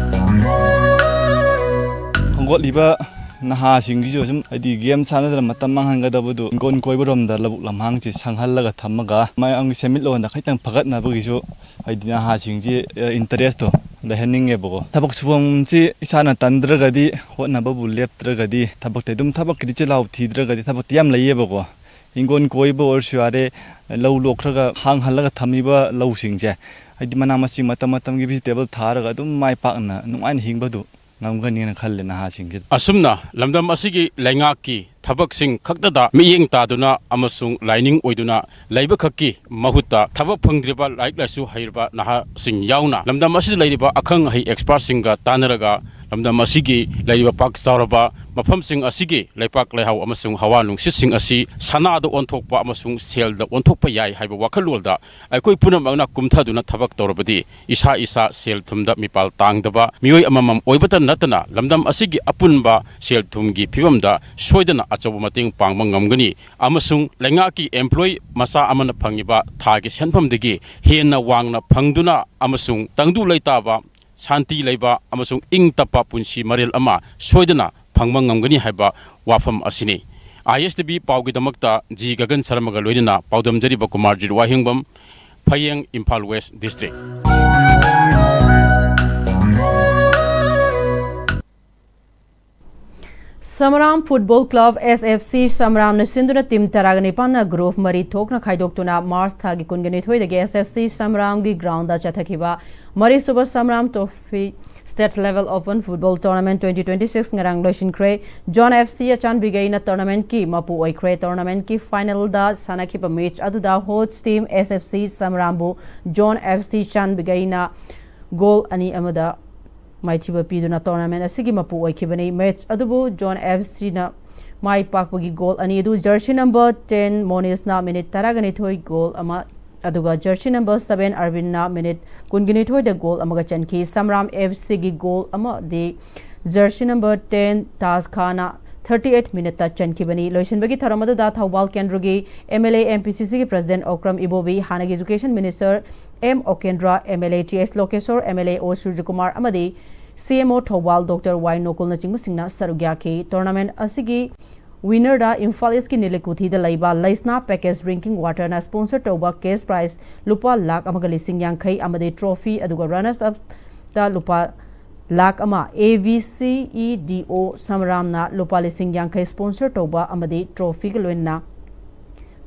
ꯍꯧꯒꯠꯂꯤꯕ ꯅꯍꯥꯁꯤꯡꯒꯤꯁꯨ ꯁꯨꯝ ꯍꯥꯏꯗꯤ game ꯁꯥꯟꯅꯗꯅ ꯃꯇꯝ ꯃꯥꯡꯍꯟꯒꯗꯕꯗꯨ ꯍꯤꯡꯒꯣꯜ ꯀꯣꯏꯕꯔꯣꯝꯗ ꯂꯧꯕꯨꯛ ꯂꯝꯍꯥꯡꯁꯤ ꯁꯪꯍꯜꯂꯒ ꯊꯝꯃꯒ ꯃꯌꯥꯝꯒꯤ ꯁꯦꯟꯃꯤꯠꯂꯣꯟꯗ ꯈꯤꯇꯪ ꯐꯒꯠꯅꯕꯒꯤꯁꯨ ꯍꯥꯏꯗꯤ ꯅꯍꯥꯁꯤꯡꯁꯤ, ꯑ, interestꯇꯣ ꯂꯩꯍꯟꯅꯤꯡꯉꯦꯕꯀꯣ꯫ ꯊꯕꯛ ꯁꯨꯐꯝꯁꯤ ꯏꯁꯥꯅ ꯇꯟꯗ꯭ꯔꯒꯗꯤ, ꯍꯣꯠꯅꯕꯕꯨ ꯂꯦꯞꯇ꯭ꯔꯒꯗꯤ, ꯊꯕꯛꯇꯤ ꯑꯗꯨꯝ ꯊꯕꯛꯀꯤꯗꯤ ꯆꯤꯜꯍꯥꯎ ꯊꯤꯗ꯭ꯔꯒꯗꯤ ꯊꯕꯛꯇꯤ ꯌꯥꯝ ꯂꯩꯌꯦꯕꯀꯣ꯫ ꯍꯤꯡꯒꯣꯜ ꯀꯣꯏꯕ ꯑꯣꯏꯔꯁꯨ ꯌꯥꯔꯦ, ꯂꯧ ꯂꯣꯛꯈ꯭ꯔꯒ ꯍꯥꯡꯍꯜꯂꯒ ꯊꯝꯃꯤꯕ ꯂꯧꯁꯤꯡꯁꯦ, ꯍꯥꯏꯗꯤ ꯃꯅꯥ ꯃꯁꯤꯡ ꯃꯇꯝ ꯃꯇꯝꯒꯤ vegetable ꯊꯥꯔꯒ ꯑꯗꯨꯝ ꯃꯥꯏ ꯄꯥꯛꯅ ꯅꯨꯡꯉꯥꯏꯅ ꯍꯤꯡꯕꯗꯨ ꯉꯝꯒꯅꯤꯅ ꯈꯜꯂꯦ ꯅꯍꯥꯁꯤꯡꯁꯤꯗ꯫ ꯑꯁꯨꯝꯅ ꯂꯝꯗꯝ ꯑꯁꯤꯒꯤ ꯂꯩꯉꯥꯛꯀꯤ ꯊꯕꯛꯁꯤꯡ ꯈꯛꯇꯗ ꯃꯤꯠꯌꯦꯡ ꯇꯥꯗꯨꯅ ꯑꯃꯁꯨꯡ ꯂꯥꯏꯅꯤꯡ ꯑꯣꯏꯗꯨꯅ ꯂꯩꯕ ꯈꯛꯀꯤ ꯃꯍꯨꯠꯇ ꯊꯕꯛ ꯐꯪꯗ꯭ꯔꯤꯕ ꯂꯥꯏꯔꯤꯛ ꯂꯥꯏꯁꯨ ꯍꯩꯔꯕ ꯅꯍꯥꯁꯤꯡ ꯌꯥꯎꯅ ꯂꯝꯗꯝ ꯑꯁꯤꯗ ꯂꯩꯔꯤꯕ ꯑꯈꯪ ꯑꯍꯩ expertꯁꯤꯡꯒ ꯇꯥꯟꯅꯔꯒ ꯂꯝꯗꯝ ꯑꯁꯤꯒꯤ ꯂꯩꯔꯤꯕ ꯄꯥꯛ ꯆꯥꯎꯔꯕ ꯃꯐꯝꯁꯤꯡ ꯑꯁꯤꯒꯤ ꯂꯩꯄꯥꯛ ꯂꯩꯍꯥꯎ ꯑꯃꯁꯨꯡ ꯍꯋꯥ ꯅꯨꯡꯁꯤꯠꯁꯤꯡ ꯑꯁꯤ ꯁꯅꯥꯗ ꯑꯣꯟꯊꯣꯛꯄ ꯑꯃꯁꯨꯡ ꯁꯦꯜꯗ ꯑꯣꯟꯊꯣꯛꯄ ꯌꯥꯏ ꯍꯥꯏꯕ ꯋꯥꯈꯜꯂꯣꯟꯗ ꯑꯩꯈꯣꯏ ꯄꯨꯝꯅꯃꯛꯅ ꯀꯨꯝꯊꯗꯨꯅ ꯊꯕꯛ ꯇꯧꯔꯕꯗꯤ ꯏꯁꯥ ꯏꯁꯥ ꯁꯦꯜ ꯊꯨꯝꯗ ꯃꯤꯄꯥꯜ ꯇꯥꯡꯗꯕ ꯃꯤꯑꯣꯏ ꯑꯃꯃꯝ ꯑꯣꯏꯕꯇ ꯅꯠꯇꯅ ꯂꯝꯗꯝ ꯑꯁꯤꯒꯤ ꯑꯄꯨꯟꯕ ꯁꯦꯜ ꯊꯨꯝꯒꯤ ꯐꯤꯕꯝꯗ ꯁꯣꯏꯗꯅ ꯑꯆꯧꯕ ꯃꯇꯦꯡ ꯄꯥꯡꯕ ꯉꯝꯒꯅꯤ ꯑꯃꯁꯨꯡ ꯂꯩꯉꯥꯛꯀꯤ employee ꯃꯆꯥ ꯑꯃꯅ ꯐꯪꯉꯤꯕ ꯊꯥꯒꯤ ꯁꯦꯟꯐꯝꯗꯒꯤ ꯍꯦꯟꯅ ꯋꯥꯡꯅ ꯐꯪꯗꯨꯅ ꯑꯃꯁꯨꯡ ꯇꯪꯗꯨ ꯂꯩꯇꯥꯕ, ꯁꯥꯟꯇꯤ ꯂꯩꯕ ꯑꯃꯁꯨꯡ ꯏꯪ ꯇꯞꯄ ꯄꯨꯟꯁꯤ ꯃꯔꯦꯜ ꯑꯃ ꯁꯣꯏꯗꯅ ꯐꯪꯕ ꯉꯝꯒꯅꯤ ꯍꯥꯏꯕ ꯋꯥꯐꯝ ꯑꯁꯤꯅꯤ꯫ ISTV ꯄꯥꯎꯒꯤꯗꯃꯛꯇ ꯖꯤ ꯒꯒꯟ ꯁꯔꯃꯒ ꯂꯣꯏꯅꯅ ꯄꯥꯎꯗꯝꯖꯔꯤꯕ ꯀꯨꯃꯥꯔꯖꯤꯠ ꯋꯥꯍꯦꯡꯕꯝ, Phayeng, Imphal West District꯫ Samaram football club, SFC ꯁꯃꯔꯥꯝꯅ ꯁꯤꯟꯗꯨꯅ ꯇꯤꯝ ꯇꯔꯥꯒ ꯅꯤꯄꯥꯟꯅ ꯒ꯭ꯔꯨꯞ ꯃꯔꯤ ꯊꯣꯛꯅ ꯈꯥꯏꯗꯣꯛꯇꯨꯅ ꯃꯥꯔꯆ ꯊꯥꯒꯤ ꯀꯨꯟꯒ ꯅꯤꯊꯣꯏꯗꯒꯤ SFC ꯁꯃꯔꯥꯝꯒꯤ ꯒ꯭ꯔꯥꯎꯟꯗ ꯆꯠꯊꯈꯤꯕ ꯃꯔꯤꯁꯨꯕ Samaram trophy State Level Open Football Tournament twenty twenty six ꯉꯔꯥꯡ ꯂꯣꯏꯁꯤꯟꯈ꯭ꯔꯦ꯫ ꯖꯣꯟ FC ꯑꯆꯥꯟꯕꯤꯒꯩꯅ ꯇꯣꯔꯅꯥꯃꯦꯟꯠꯀꯤ ꯃꯄꯨ ꯑꯣꯏꯈ꯭ꯔꯦ꯫ ꯇꯣꯔꯅꯥꯃꯦꯟꯠꯀꯤ ꯐꯥꯏꯅꯦꯜꯗ ꯁꯥꯟꯅꯈꯤꯕ ꯃꯦꯆ ꯑꯗꯨꯗ ꯍꯣꯁ ꯇꯤꯝ SFC ꯁꯃꯔꯥꯝꯕꯨ ꯖꯣꯟ FC ꯆꯥꯟꯕꯤꯒꯩꯅ ꯒꯣꯜ ꯑꯅꯤ ꯑꯃꯗ ꯃꯥꯏꯊꯤꯕ ꯄꯤꯗꯨꯅ ꯇꯣꯔꯅꯥꯃꯦꯟꯠ ꯑꯁꯤꯒꯤ ꯃꯄꯨ ꯑꯣꯏꯈꯤꯕꯅꯤ꯫ ꯃꯦꯆ ꯑꯗꯨꯕꯨ ꯖꯣꯟ FCꯅ ꯃꯥꯏ ꯄꯥꯛꯄꯒꯤ ꯒꯣꯜ ꯑꯅꯤ ꯑꯗꯨ ꯖꯔꯁꯤ ꯅꯝꯕꯔ ten ꯃꯣꯅꯤꯁꯅ ꯃꯤꯅꯤꯠ ꯇꯔꯥꯒ ꯅꯤꯊꯣꯏ ꯒꯣꯜ ꯑꯃ, ꯑꯗꯨꯒ ꯖꯔꯁꯤ ꯅꯝꯕꯔ seven ꯑꯔꯕꯤꯟꯅ ꯃꯤꯅꯤꯠ ꯀꯨꯟꯒ ꯅꯤꯊꯣꯏꯗ ꯒꯣꯜ ꯑꯃꯒ ꯆꯟꯈꯤ꯫ ꯁꯝꯔꯥꯝ FCꯒꯤ ꯒꯣꯜ ꯑꯃꯗꯤ ꯖꯔꯁꯤ ꯅꯝꯕꯔ ten ꯇꯥꯖ ꯈꯥꯟꯅ thirty eight ꯃꯤꯅꯤꯠꯇ ꯆꯟꯈꯤꯕꯅꯤ꯫ ꯂꯣꯏꯁꯤꯟꯕꯒꯤ ꯊꯧꯔꯝ ꯑꯗꯨꯗ ꯊꯧꯕꯥꯜ ꯀꯦꯟꯗ꯭ꯔꯒꯤ MLA MPCCꯒꯤ President ꯑꯣꯀ꯭ꯔꯝ ꯏꯕꯣꯕꯤ, ꯍꯥꯟꯅꯒꯤ Education Minister M ꯑꯣꯀꯦꯟꯗ꯭ꯔ, MLA T S ꯂꯣꯀꯦꯁꯣꯔ, MLA O ꯁꯨꯔꯖꯀꯨꯃꯥꯔ ꯑꯃꯗꯤ CMO ꯊꯧꯕꯥꯜ ꯗꯣꯛꯇꯔ ꯋꯥꯏ ꯅꯣꯀꯨꯜꯅꯆꯤꯡꯕꯁꯤꯡꯅ ꯁꯔꯨꯛ ꯌꯥꯈꯤ꯫ ꯇꯣꯔꯅꯥꯃꯦꯟꯠ ꯑꯁꯤꯒꯤ ꯋꯤꯅꯔꯗ ꯏꯝꯐꯥꯜ ꯏꯁꯀꯤ ꯅꯤꯂꯤꯀꯨꯊꯤꯗ ꯂꯩꯕ ꯂꯩꯁꯅꯥ ꯄꯦꯀꯦꯖ ꯗ꯭ꯔꯤꯡꯀꯤꯡ ꯋꯥꯇꯔꯅ ꯁ꯭ꯄꯣꯟꯁꯔ ꯇꯧꯕ ꯀꯦꯁ ꯄ꯭ꯔꯥꯏꯖ ꯂꯨꯄꯥ ꯂꯥꯈ ꯑꯃꯒ ꯂꯤꯁꯤꯡ ꯌꯥꯡꯈꯩ ꯑꯃꯗꯤ ꯇ꯭ꯔꯣꯐꯤ, ꯑꯗꯨꯒ ꯔꯅꯔꯁ ꯑꯞꯇ ꯂꯨꯄꯥ ꯂꯥꯈ ꯑꯃ, AVCEDO ꯁꯃꯔꯥꯝꯅ ꯂꯨꯄꯥ ꯂꯤꯁꯤꯡ ꯌꯥꯡꯈꯩ ꯁ꯭ꯄꯣꯟꯁꯔ ꯇꯧꯕ ꯑꯃꯗꯤ ꯇ꯭ꯔꯣꯐꯤꯒ ꯂꯣꯏꯅꯅ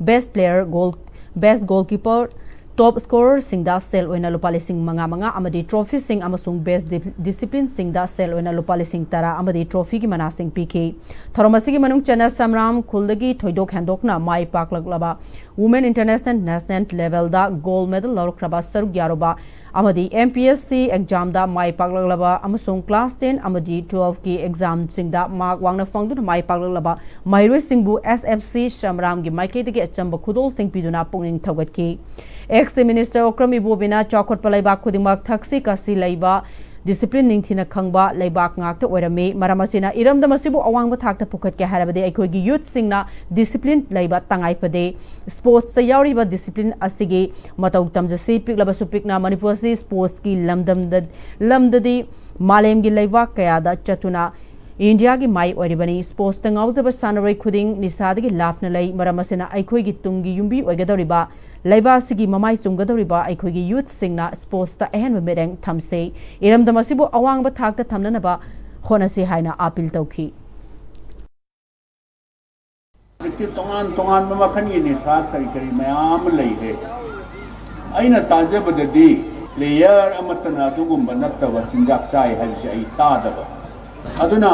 best player, goal, best goalkeeper, top scorerꯁꯤꯡꯗ ꯁꯦꯜ ꯑꯣꯏꯅ ꯂꯨꯄꯥ ꯂꯤꯁꯤꯡ ꯃꯉꯥ ꯃꯉꯥ ꯑꯃꯗꯤ ꯇ꯭ꯔꯣꯐꯤꯁꯤꯡ ꯑꯃꯁꯨꯡ best ꯗꯤ-, ꯗꯤꯁꯤꯄ꯭ꯂꯤꯟꯁꯤꯡꯗ ꯁꯦꯜ ꯑꯣꯏꯅ ꯂꯨꯄꯥ ꯂꯤꯁꯤꯡ ꯇꯔꯥ ꯑꯃꯗꯤ ꯇ꯭ꯔꯣꯐꯤꯒꯤ ꯃꯅꯥꯁꯤꯡ ꯄꯤꯈꯤ꯫ ꯊꯧꯔꯝ ꯑꯁꯤꯒꯤ ꯃꯅꯨꯡ ꯆꯟꯅ ꯁꯝꯔꯥꯝ ꯈꯨꯜꯗꯒꯤ ꯊꯣꯏꯗꯣꯛ ꯍꯦꯟꯗꯣꯛꯅ ꯃꯥꯏ ꯄꯥꯛꯂꯛꯂꯕ Women International National Levelꯗ gold medal ꯂꯧꯔꯛꯈ꯭ꯔꯕ ꯁꯔꯨꯛ ꯌꯥꯔꯨꯕ ꯑꯃꯗꯤ M P S C examꯗ ꯃꯥꯏ ꯄꯥꯛꯂꯛꯂꯕ ꯑꯃꯁꯨꯡ class ten ꯑꯃꯗꯤ twelveꯀꯤ examꯁꯤꯡꯗ mark ꯋꯥꯡꯅ ꯐꯪꯗꯨꯅ ꯃꯥꯏ ꯄꯥꯛꯂꯛꯂꯕ ꯃꯍꯩꯔꯣꯏꯁꯤꯡꯕꯨ S F C ꯁꯦꯝꯔꯥꯝꯒꯤ ꯃꯥꯏꯀꯩꯗꯒꯤ ꯑꯆꯝꯕ ꯈꯨꯗꯣꯜꯁꯤꯡ ꯄꯤꯗꯨꯅ ꯄꯨꯛꯅꯤꯡ ꯊꯧꯒꯠꯈꯤ꯫ Ex Minister Okram Ibobiꯅ ꯆꯥꯎꯈꯠꯄ ꯂꯩꯕꯥꯛ ꯈꯨꯗꯤꯡꯃꯛ ꯊꯛꯁꯤ ꯈꯥꯁꯤ ꯂꯩꯕ, discipline ꯅꯤꯡꯊꯤꯅ ꯈꯪꯕ ꯂꯩꯕꯥꯛ ꯉꯥꯛꯇ ꯑꯣꯏꯔꯝꯃꯤ꯫ ꯃꯔꯝ ꯑꯁꯤꯅ ꯏꯔꯝꯗꯝ ꯑꯁꯤꯕꯨ ꯑꯋꯥꯡꯕ ꯊꯥꯛꯇ ꯄꯨꯈꯠꯀꯦ ꯍꯥꯏꯔꯕꯗꯤ ꯑꯩꯈꯣꯏꯒꯤ youthꯁꯤꯡꯅ discipline ꯂꯩꯕ ꯇꯉꯥꯏ ꯐꯗꯦ꯫ Sportsꯇ ꯌꯥꯎꯔꯤꯕ discipline ꯑꯁꯤꯒꯤ ꯃꯇꯧ ꯇꯝꯖꯁꯤ꯫ ꯄꯤꯛꯂꯕꯁꯨ ꯄꯤꯛꯅ ꯃꯅꯤꯄꯨꯔ ꯑꯁꯤ sportsꯀꯤ ꯂꯝꯗꯝꯗ, ꯂꯝꯗꯗꯤ ꯃꯥꯂꯦꯝꯒꯤ ꯂꯩꯕꯥꯛ ꯀꯌꯥꯗ ꯆꯠꯇꯨꯅ ꯏꯟꯗꯤꯌꯥꯒꯤ ꯃꯥꯏ ꯑꯣꯏꯔꯤꯕꯅꯤ꯫ Sportsꯇ ꯉꯥꯎꯖꯕ ꯁꯥꯟꯅꯔꯣꯏ ꯈꯨꯗꯤꯡ ꯅꯤꯁꯥꯗꯒꯤ ꯂꯥꯞꯅ ꯂꯩ꯫ ꯃꯔꯝ ꯑꯁꯤꯅ ꯑꯩꯈꯣꯏꯒꯤ ꯇꯨꯡꯒꯤ ꯌꯨꯝꯕꯤ ꯑꯣꯏꯒꯗꯧꯔꯤꯕ, ꯂꯩꯕꯥꯛ ꯑꯁꯤꯒꯤ ꯃꯃꯥꯏ ꯆꯨꯝꯒꯗꯧꯔꯤꯕ ꯑꯩꯈꯣꯏꯒꯤ youthꯁꯤꯡꯅ sportsꯇ ꯑꯍꯦꯟꯕ ꯃꯤꯠꯌꯦꯡ ꯊꯝꯁꯤ꯫ ꯏꯔꯝꯗꯝ ꯑꯁꯤꯕꯨ ꯑꯋꯥꯡꯕ ꯊꯥꯛꯇ ꯊꯝꯅꯅꯕ ꯍꯣꯠꯅꯁꯤ ꯍꯥꯏꯅ appeal ꯇꯧꯈꯤ꯫ ꯍꯧꯖꯤꯛꯇꯤ ꯇꯣꯉꯥꯟ ꯇꯣꯉꯥꯟꯕ ꯃꯈꯜꯒꯤ ꯅꯤꯁꯥ ꯀꯔꯤ ꯀꯔꯤ ꯃꯌꯥꯝ ꯑꯃ ꯂꯩꯔꯦ꯫ ꯑꯩꯅ ꯇꯥꯖꯕꯗꯗꯤ player ꯑꯃꯠꯇꯅ ꯑꯗꯨꯒꯨꯝꯕ ꯅꯠꯇꯕ ꯆꯤꯟꯖꯥꯛ ꯆꯥꯏ ꯍꯥꯏꯕꯁꯤ ꯑꯩ ꯇꯥꯗꯕ꯫ ꯑꯗꯨꯅ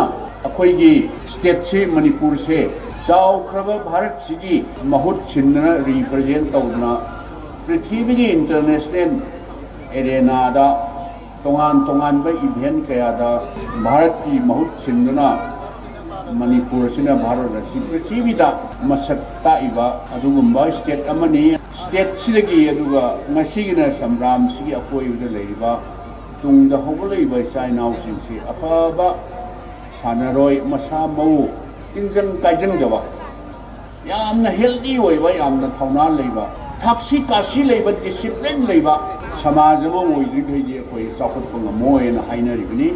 ꯑꯩꯈꯣꯏꯒꯤ stateꯁꯤ, ꯃꯅꯤꯄꯨꯔꯁꯦ, ꯆꯥꯎꯈ꯭ꯔꯕ ꯚꯥꯔꯠꯁꯤꯒꯤ ꯃꯍꯨꯠ ꯁꯤꯟꯗꯨꯅ, represent ꯇꯧꯗꯨꯅ, ꯄ꯭ꯔꯤꯊꯤꯕꯤꯒꯤ international arenaꯗ ꯇꯣꯉꯥꯟ ꯇꯣꯉꯥꯟꯕ event ꯀꯌꯥꯗ ꯚꯥꯔꯠꯀꯤ ꯃꯍꯨꯠ ꯁꯤꯟꯗꯨꯅ ꯃꯅꯤꯄꯨꯔ ꯑꯁꯤꯅ ꯚꯥꯔꯠ ꯑꯁꯤ ꯄ꯭ꯔꯤꯊꯤꯕꯤꯗ ꯃꯁꯛ ꯇꯥꯛꯏꯕ ꯑꯗꯨꯒꯨꯝꯕ state ꯑꯃꯅꯤ꯫ Stateꯁꯤꯗꯒꯤ, ꯑꯗꯨꯒ ꯉꯁꯤꯒꯤꯅ ꯁꯝꯕ꯭ꯔꯥꯝꯁꯤꯒꯤ ꯑꯀꯣꯏꯕꯗ ꯂꯩꯔꯤꯕ ꯇꯨꯡꯗ ꯍꯧꯒꯠꯂꯛꯏꯕ ꯏꯆꯥ ꯏꯅꯥꯎꯁꯤꯡꯁꯤ ꯑꯐꯕ ꯁꯥꯟꯅꯔꯣꯏ, ꯃꯁꯥ ꯃꯎ, ꯇꯤꯟꯖꯪ ꯀꯥꯏꯖꯪꯗꯕ, ꯌꯥꯝꯅ healthy ꯑꯣꯏꯕ, ꯌꯥꯝꯅ ꯊꯧꯅꯥ ꯂꯩꯕ, ꯊꯛꯁꯤ ꯈꯥꯁꯤ ꯂꯩꯕ, discipline ꯂꯩꯕ ꯁꯃꯥꯖ ꯑꯃ ꯑꯣꯏꯗ꯭ꯔꯤꯈꯩꯗꯤ ꯑꯩꯈꯣꯏ ꯆꯥꯎꯈꯠꯄ ꯉꯝꯃꯣꯏꯅ ꯍꯥꯏꯅꯔꯤꯕꯅꯤ꯫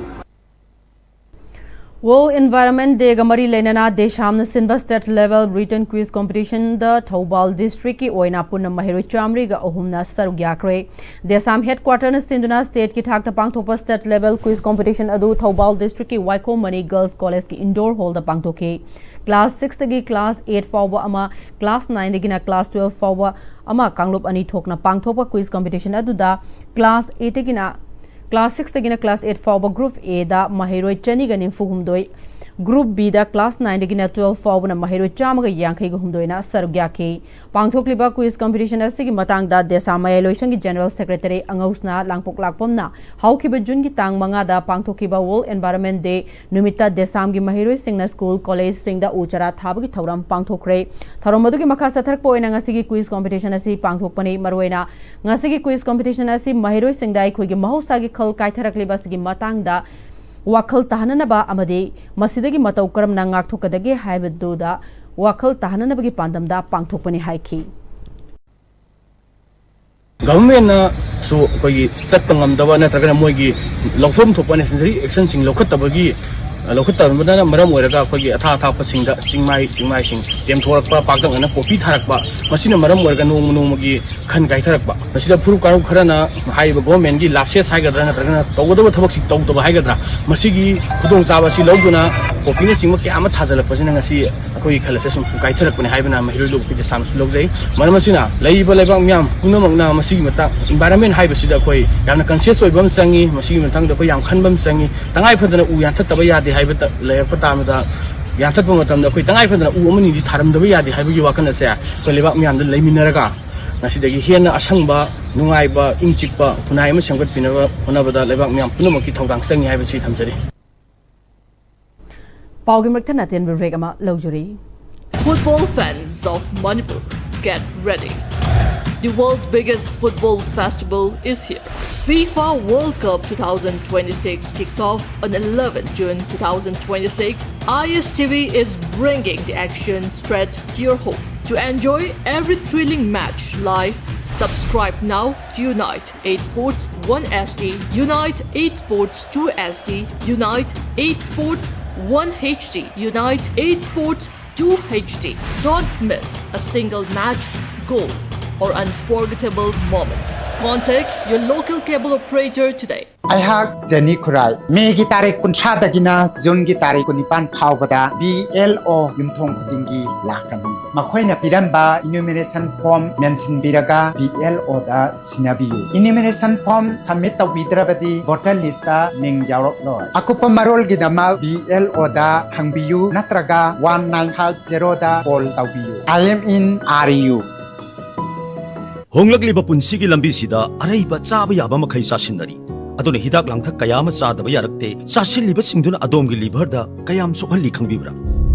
World Environment Dayꯒ ꯃꯔꯤ ꯂꯩꯅꯅ DESAMꯅ ꯁꯤꯟꯕ state level written quiz competitionꯗ Thoubal districtꯀꯤ ꯑꯣꯏꯅ ꯄꯨꯟꯅ ꯃꯍꯩꯔꯣꯏ ꯆꯥꯃꯔꯤꯒ ꯑꯍꯨꯝꯅ ꯁꯔꯨꯛ ꯌꯥꯈ꯭ꯔꯦ꯫ DESAM headquarterꯅ ꯁꯤꯟꯗꯨꯅ stateꯀꯤ ꯊꯥꯛꯇ ꯄꯥꯡꯊꯣꯛꯄ state level quiz competition ꯑꯗꯨ ꯊꯧꯕꯥꯜ districtꯀꯤ ꯋꯥꯏꯈꯣꯝ ꯃꯅꯤ girls collegeꯀꯤ indoor hallꯗ ꯄꯥꯡꯊꯣꯛꯈꯤ꯫ Class sixꯇꯒꯤ class eight ꯐꯥꯎꯕ ꯑꯃ, class nineꯗꯒꯤꯅ class twelve ꯐꯥꯎꯕ ꯑꯃ, ꯀꯥꯡꯂꯨꯞ ꯑꯅꯤ ꯊꯣꯛꯅ ꯄꯥꯡꯊꯣꯛꯄ quiz competition ꯑꯗꯨꯗ class eightꯇꯒꯤꯅ class sixꯇꯒꯤꯅ class eight ꯐꯥꯎꯕ group Aꯗ ꯃꯍꯩꯔꯣꯏ ꯆꯅꯤꯒ ꯅꯤꯐꯨ ꯍꯨꯝꯗꯣꯏ, Group B ꯗ class nine ꯗꯒꯤꯅ twelve ꯐꯥꯎꯕꯅ ꯃꯍꯩꯔꯣꯏ ꯆꯥꯝꯃꯒ ꯌꯥꯡꯈꯩꯒ ꯍꯨꯝꯗꯣꯏꯅ ꯁꯔꯨꯛ ꯌꯥꯈꯤ꯫ ꯄꯥꯡꯊꯣꯛꯂꯤꯕ quiz competition ꯑꯁꯤꯒꯤ ꯃꯇꯥꯡꯗ ꯗꯦꯁꯥ ꯃꯌꯥꯏꯂꯣꯏꯁꯪꯒꯤ General Secretary ꯑꯉꯧꯁꯅꯥ ꯂꯥꯡꯄꯣꯛ ꯂꯥꯛꯄꯝꯅ ꯍꯧꯈꯤꯕ ꯖꯨꯟꯒꯤ ꯇꯥꯡ ꯃꯉꯥꯗ ꯄꯥꯡꯊꯣꯛꯈꯤꯕ World Environment Day ꯅꯨꯃꯤꯠꯇ ꯗꯦꯁꯥꯝꯒꯤ ꯃꯍꯩꯔꯣꯏꯁꯤꯡꯅ school, college ꯁꯤꯡꯗ ꯎ ꯆꯥꯔꯥ ꯊꯥꯕꯒꯤ ꯊꯧꯔꯝ ꯄꯥꯡꯊꯣꯛꯈ꯭ꯔꯦ꯫ ꯊꯧꯔꯝ ꯑꯗꯨꯒꯤ ꯃꯈꯥ ꯆꯠꯊꯔꯛꯄ ꯑꯣꯏꯅ ꯉꯁꯤꯒꯤ quiz competition ꯑꯁꯤ ꯄꯥꯡꯊꯣꯛꯄꯅꯤ꯫ ꯃꯔꯨꯑꯣꯏꯅ ꯉꯁꯤꯒꯤ quiz competition ꯑꯁꯤ ꯃꯍꯩꯔꯣꯏꯁꯤꯡꯗ ꯑꯩꯈꯣꯏꯒꯤ ꯃꯍꯧꯁꯥꯒꯤ ꯈꯜ ꯀꯥꯏꯊꯔꯛꯂꯤꯕ ꯑꯁꯤꯒꯤ ꯃꯇꯥꯡꯗ ꯋꯥꯈꯜ ꯇꯥꯍꯟꯅꯅꯕ ꯑꯃꯗꯤ ꯃꯁꯤꯗꯒꯤ ꯃꯇꯧ ꯀꯔꯝꯅ ꯉꯥꯛꯊꯣꯛꯀꯗꯒꯦ ꯍꯥꯏꯕꯗꯨꯗ ꯋꯥꯈꯜ ꯇꯥꯍꯟꯅꯅꯕꯒꯤ ꯄꯥꯟꯗꯝꯗ ꯄꯥꯡꯊꯣꯛꯄꯅꯤ ꯍꯥꯏꯈꯤ꯫ ꯒꯚꯔꯟꯃꯦꯟꯅꯁꯨ ꯑꯩꯈꯣꯏꯒꯤ ꯆꯠꯄ ꯉꯝꯗꯕ ꯅꯠꯇ꯭ꯔꯒꯅ ꯃꯣꯏꯒꯤ ꯂꯧꯐꯝ ꯊꯣꯛꯄ necessary actionꯁꯤꯡ ꯂꯧꯈꯠꯇꯕꯒꯤ ꯂꯧꯈꯠꯇꯕꯅ ꯃꯔꯝ ꯑꯣꯏꯔꯒ ꯑꯩꯈꯣꯏꯒꯤ ꯑꯊꯥ ꯑꯊꯥꯛꯄꯁꯤꯡꯗ ꯆꯤꯡꯃꯥꯏ ꯆꯤꯡꯃꯥꯏꯁꯤꯡ ꯇꯦꯝꯊꯣꯔꯛꯄ, ꯄꯥꯛꯇꯛꯅꯅ ꯄꯣꯄꯤ ꯊꯥꯔꯛꯄ, ꯃꯁꯤꯅ ꯃꯔꯝ ꯑꯣꯏꯔꯒ ꯅꯣꯡꯃ ꯅꯣꯡꯃꯒꯤ ꯈꯟ ꯀꯥꯏꯊꯔꯛꯄ꯫ ꯃꯁꯤꯗ ꯐꯨꯔꯨꯞ ꯀꯥꯡꯂꯨꯞ ꯈꯔꯅ ꯍꯥꯏꯔꯤꯕ ꯒꯣꯔꯃꯦꯟꯒꯤ ꯂꯥꯁꯦꯁ ꯍꯥꯏꯒꯗ꯭ꯔꯥ ꯅꯠꯇ꯭ꯔꯒꯅ ꯇꯧꯒꯗꯕ ꯊꯕꯛꯁꯤ ꯇꯧꯗꯕ ꯍꯥꯏꯒꯗ꯭ꯔꯥ, ꯃꯁꯤꯒꯤ ꯈꯨꯗꯣꯡꯆꯥꯕ ꯑꯁꯤ ꯂꯧꯗꯨꯅ ꯄꯣꯄꯤꯅꯆꯤꯡꯕ ꯀꯌꯥ ꯑꯃ ꯊꯥꯖꯤꯜꯂꯛꯄꯁꯤꯅ ꯉꯁꯤ ꯑꯩꯈꯣꯏꯒꯤ ꯈꯜ ꯑꯁꯦ ꯁꯨꯝ ꯁꯨꯝ ꯀꯥꯏꯊꯔꯛꯄꯅꯤ ꯍꯥꯏꯕꯅ ꯃꯍꯩꯔꯣꯏ ꯂꯣꯛꯄꯒꯤ ꯗꯦꯁꯥꯝꯅꯁꯨ ꯂꯧꯖꯩ꯫ ꯃꯔꯝ ꯑꯁꯤꯅ ꯂꯩꯔꯤꯕ ꯂꯩꯕꯥꯛ ꯃꯤꯌꯥꯝ ꯄꯨꯝꯅꯃꯛꯅ ꯃꯁꯤꯒꯤ ꯃꯇꯥꯡ environment ꯍꯥꯏꯕꯁꯤꯗ ꯑꯩꯈꯣꯏ ꯌꯥꯝꯅ conscious ꯑꯣꯏꯕ ꯑꯃ ꯆꯪꯉꯤ꯫ ꯃꯁꯤꯒꯤ ꯃꯇꯥꯡꯗ ꯑꯩꯈꯣꯏ ꯌꯥꯝ ꯈꯟꯕ ꯑꯃ ꯆꯪꯉꯤ꯫ ꯇꯉꯥꯏ ꯐꯗꯅ ꯎ ꯌꯥꯟꯊꯠꯇꯕ ꯌꯥꯗꯦ ꯍꯥꯏꯕ ꯂꯩꯔꯛꯄ ꯇꯥꯕꯗ, ꯌꯥꯟꯊꯠꯄ ꯃꯇꯝꯗ ꯑꯩꯈꯣꯏ ꯇꯉꯥꯏ ꯐꯗꯅ ꯎ ꯑꯃꯅꯤꯗꯤ ꯊꯥꯔꯝꯗꯕ ꯌꯥꯗꯦ ꯍꯥꯏꯕꯒꯤ ꯋꯥꯈꯜ ꯑꯁꯦ ꯑꯩꯈꯣꯏ ꯂꯩꯕꯥꯛ ꯃꯤꯌꯥꯝꯗ ꯂꯩꯃꯤꯟꯅꯔꯒ ꯉꯁꯤꯗꯒꯤ ꯍꯦꯟꯅ ꯑꯁꯪꯕ, ꯅꯨꯡꯉꯥꯏꯕ, ꯏꯪ ꯆꯤꯛꯄ ꯈꯨꯟꯅꯥꯏ ꯑꯃ ꯁꯦꯝꯒꯠꯄꯤꯅꯕ ꯍꯣꯠꯅꯕꯗ ꯂꯩꯕꯥꯛ ꯃꯤꯌꯥꯝ ꯄꯨꯝꯅꯃꯛꯀꯤ ꯊꯧꯗꯥꯡ ꯆꯪꯏ ꯍꯥꯏꯕꯁꯤ ꯊꯝꯖꯔꯤ꯫ ꯄꯥꯎꯒꯤ ꯃꯔꯛꯊꯠꯅ ꯑꯇꯦꯟꯕ break ꯑꯃ ꯂꯧꯖꯔꯤ꯫ Football fans of Manipur, get ready. The world's biggest football festival is here. FIFA World Cup two thousand twenty-six kicks off on eleventh June two thousand twenty-six. I S T V is bringing the action straight to your home. To enjoy every thrilling match live, subscribe now to Unite eight Sports one S D, Unite eight Sports two S D, Unite eight Sports one H D, Unite eight Sports two H D. Don't miss a single match, goal, or unforgettable moment. Contact your local cable operator today. ꯑꯩꯍꯥꯛ Jenny ꯈꯨꯔꯥꯏ꯫ ꯃꯦꯒꯤ ꯇꯥꯔꯤꯛ ꯀꯨꯟꯊ꯭ꯔꯥꯗꯒꯤꯅ ꯖꯨꯟꯒꯤ ꯇꯥꯔꯤꯛ ꯀꯨꯟꯅꯤꯄꯥꯟ ꯐꯥꯎꯕꯗ B L ꯑꯣ ꯌꯨꯝꯊꯣꯡ ꯈꯨꯗꯤꯡꯒꯤ ꯂꯥꯛꯀꯅꯤ꯫ ꯃꯈꯣꯏꯅ ꯄꯤꯔꯝꯕ enumeration form ꯃꯦꯟꯁꯤꯟꯕꯤꯔꯒ ꯕꯤ ꯑꯦꯜ ꯑꯣꯗ ꯁꯤꯟꯅꯕꯤꯌꯨ꯫ Enumeration form submit ꯇꯧꯕꯤꯗ꯭ꯔꯕꯗꯤ voter listꯇ ꯃꯤꯡ ꯌꯥꯎꯔꯛꯂꯣꯏ꯫ ꯑꯀꯨꯞꯄ ꯃꯔꯣꯜꯒꯤꯗꯃꯛ ꯕꯤ ꯑꯦꯜ ꯑꯣꯗ ꯍꯪꯕꯤꯌꯨ ꯅꯠꯇ꯭ꯔꯒ one nine five zeroꯗ call ꯇꯧꯕꯤꯌꯨ꯫ I am in R U꯫ ꯍꯣꯡꯂꯛꯂꯤꯕ ꯄꯨꯟꯁꯤꯒꯤ ꯂꯝꯕꯤꯁꯤꯗ ꯑꯔꯩꯕ ꯆꯥꯕ ꯌꯥꯕ ꯃꯈꯩ ꯆꯥꯁꯤꯟꯅꯔꯤ꯫ ꯑꯗꯨꯅ ꯍꯤꯗꯥꯛ ꯂꯥꯡꯊꯛ ꯀꯌꯥ ꯑꯃ ꯆꯥꯗꯕ ꯌꯥꯔꯛꯇꯦ꯫ ꯆꯥꯁꯤꯜꯂꯤꯕꯁꯤꯡꯗꯨꯅ ꯑꯗꯣꯝꯒꯤ liverꯗ ꯀꯌꯥꯝ ꯁꯣꯛꯍꯜꯂꯤ ꯈꯪꯕꯤꯕ꯭ꯔꯥ?